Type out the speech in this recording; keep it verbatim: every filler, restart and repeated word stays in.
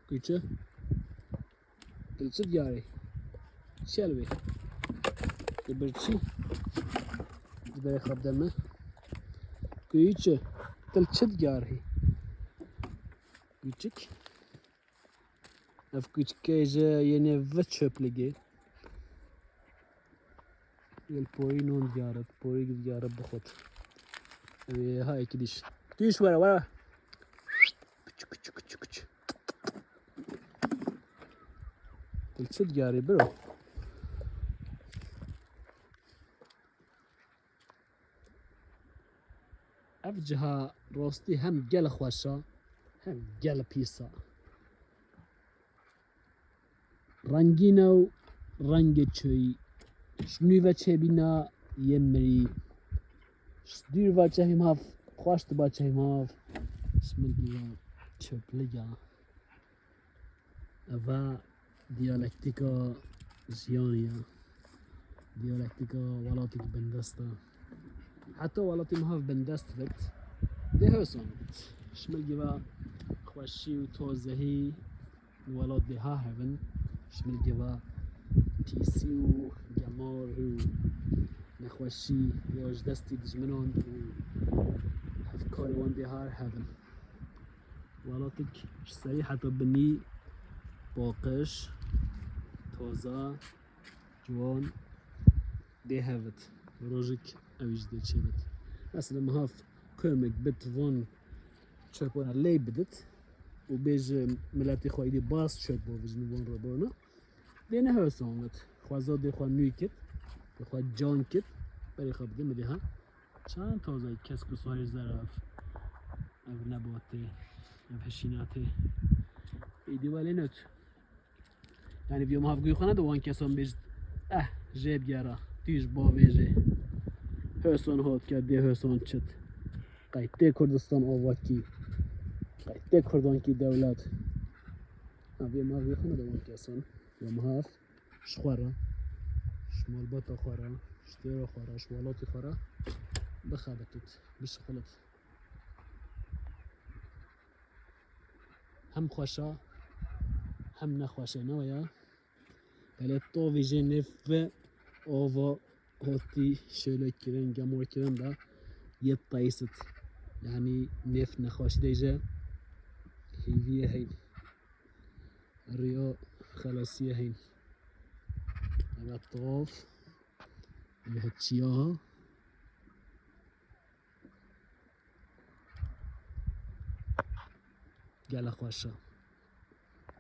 Kuçe. Til çi diyarê? Çel wê. Di birçî. Di berê xwe bide me. Kuçe. Til çi diyarê? Küçük. Ev küçükke ji yê nêv çöplügê. Gel porî non diyare, porî diyare bixwet. Ev ê ha eki diş. Diş were, were. Küçük, küçük, küçük, küçük. Til çi diyarê biro? Ev ciha rastî hem gel xweş a, hem gel pîs a. Rengîn e û rengê çoyî. Ji nû ve çêbîna yê mirî. Ji dûr ve çevî mav, xweş diba çevî mav. Ji min gî ve çöplüga. Eva diyalektika jiyanê ye. Diyalektika welatek bindest e. Heta welatê me hev bindest bit, dê hewsan bit. Ji milgê ve xweşî û tozehî welat dê ha hevin. Ji milgê ve pîsî û gemar û nexweşî ya ji destî dijminan û hevkarê wan dê har hevin. Welatik ji serî heta binî paqij, taze, ciwan dê hevit. Rojik ew jî dê çêbit. Mesela mihav komek bit van çöpwana lê bidit û bêje miletê xwe îdî bas çöp bavijin van robona. Dê nehewsan bit. Xweza dê xwe nû kit, dê xwe can kit, berê xwe bidin bidê ha. Çend taze kesk û sayê zer ev. Ev nebatê, ev hişînatê. Îdî welê net. Yani vîyo mav guy xwe nede wan kesan bêjit. Eh, jê bigera, tu ji bavê jê. Hewsan hot ke, dê hewsan çit. Qey tê Kurdistan avakî. Qey tê Kurdankî dewlet. Ha, vîyo mav guy xwe nede wan kesan. Vîyo mav ji xwe re, ji malbata xwe re, ji dêra xwe re, ji welatê xwe re bixebitit, bişixulit. Hem xweş a, hem nexweş e, ne waya? Belê tovî jê nêv ve ava hotî şêlekirin, gemorkirin de yê taysit. Yani nêv nexweşî de jî hêviyê heyn. Riya xelasiyê heyn. Eve tov, eve çiya. Gele xweş e.